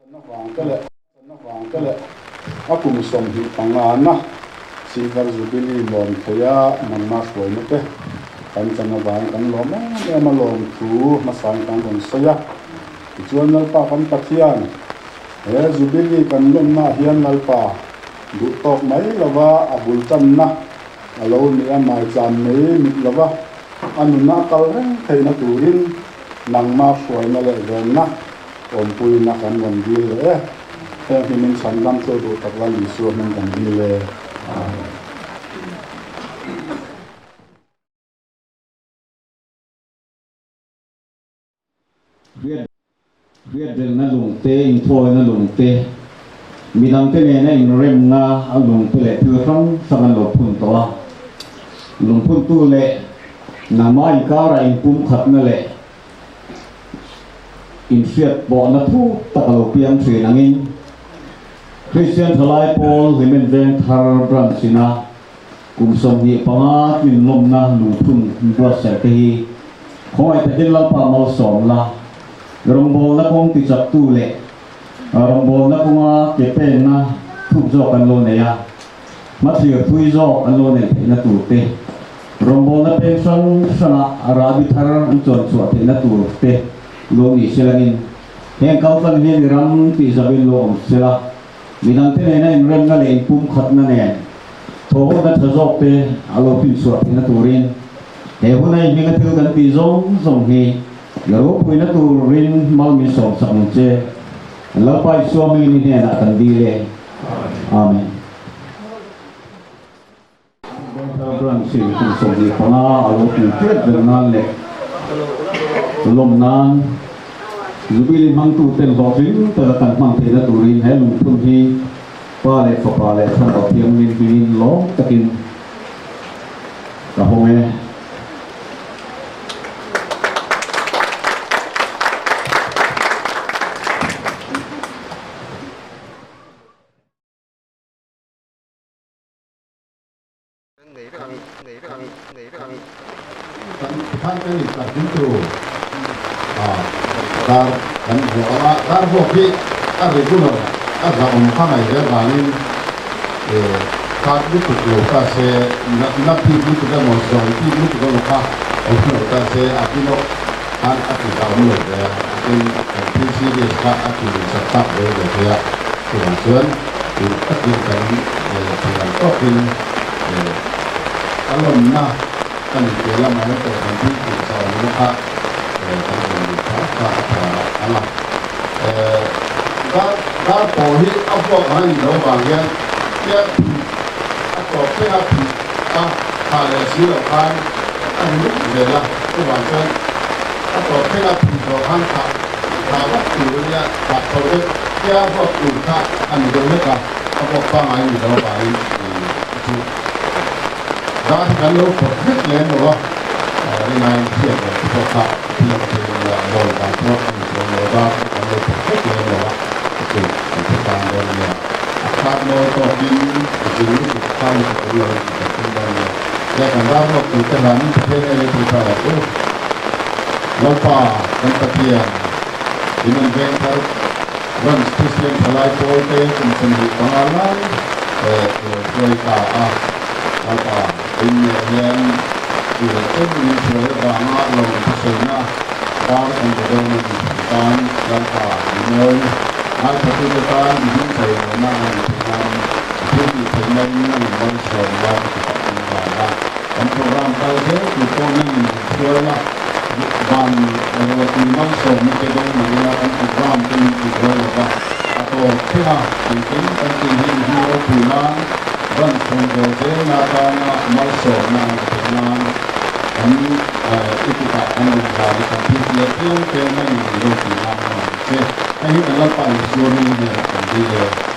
Channa vang te leh a kum 25 na Silver Jubilee lawm theia nangma hruaina te kan chan avangin kan lawm em em a, lawm thu hmasain kan rawn sawi a. Tichuan Lalpa kan Pathian, he Jubilee kan lawmnaah hian Lalpa duh tawk mai lova a bul tanna a lo ni a, maicham mai mit lova a nuna a kal reng theihna turin nangma hruaina leh venna awmpuina kan rawn dil leh e. Heng hi min chhan dam chu duh tak Lal Isua hming kan dil e. Amen. Hriat lungte, inthawina lungte, midangte nena inremna lungte leh thil hrang hrang an lo phun tawh a. Lungphuntu leh nangmah inkara inpumkhatna leh inhriat pawhna thu tak a lo piang thin angin Kristian Thalai Pawl Hlimen Vengthar Branch ina kum 25 tlin lawmna lungphun buatsaih te hi khawngaih takin Lalpa malsawm la, rawngbawlna kawng tichaktu leh rawngbawlna kawnga ke penna thuk zawk an lo nei a, hmathlir thui zawk an lo neih theihna tur te, rawngbawlna peng hrang hranga rahbi thar an chuan chhuah theihna tur te lo ni selangin heng kaltlang hian i ram tih zavin lo awm sela, midangte nena inremna leh inpumkhatna nen thawhawna tha zawk te a lo finchhuah theihna turin he huna i hminga thil kan tih zawng zawng hi i ropuina turin mal min sawmsak ang che. Lalpa Isua hmingin i hnenah kan dil e. Amen. Vengthar Branch in kum 25 a lo pui hriat ber nan leh lawm nan Jubilee hmangtu ten hlawhtling taka kan hman theihna turin he lungphun hi Pa leh Fapa leh Thlarau Thianghlim hmingin lawm takin ka hawng e. Kan khan kan in tak ding tu dar kan vuah ang a, dar vuak hi a regular a zahawm kha ngai zel vangin khat lutuk lo ta se, na phit lutuk emaw zawi phit lutuk emaw kha awm lo ta se a ti lawk khan a ti zahawm lo ve a, tin kan thil serious kha a ti sak tak ve ve thei a, chuvang chuan Tih takin kan thei ang tawkin a lawmna kan inpe lamah hian kohhran thil tih zauhna kha kan rawn luh phah kha a tha ang a. Dar pawh hi a vuak ang a nih loh avang hian tia phih a tawp thleng a phih a thah leh si loh khan a ri lup zel a, chuvang chuan a tawp thleng a phih zawh khan thah thah vak tur a nia, thah chho vek tia vuak tur kha a ni deuh hlek a, a vuak pangngai ni lo avangin chu dar hi kan lo pawt vek lem lo a, rinaiin hriat loh te pawh kha thil awm thei a nia, lawi dan pawh a ni chuang lo a, dar hi kan lo pawt vek lem lo a, chu kan hre tan dawn a nia. A khat mawi tawkin a zir lutuk kha lutuk awm lo in kan tum dawn a nia. Tia kan ram lawk tur te hlanin Pathian nge lei ṭawngṭai lo u. Lalpa kan Pathian, in an veng thar Branch Kristian Thalai Pawl te kum 25 lai lo hruai ta a. Lalpa, in neh hian chu leh chen min hruai avanga lawm thusawiina dar kan pe dawn a ni. I tan Lalpa i mawi ngaithlatute tan i hming chawimawiina a nih theih nan i thil tih theihna in nangin malsawm la i ti tak in hlan a. Kan program kal zel tur pawh nangin min hruai la, van ruatui malsawmna te dawng mai ila kan program te min ti buai lo va, a tawp thleng a, engkim kan tih hi i hming ropui nan ran chhawm zawh zelna atana malsawmna a nih theih nan kan i kutah kan rawn hlan a, kan thil tih apiang te nangin min ropui nan hman ang che. Hei hi kan Lalpa Isua hming hnenah kan dil e.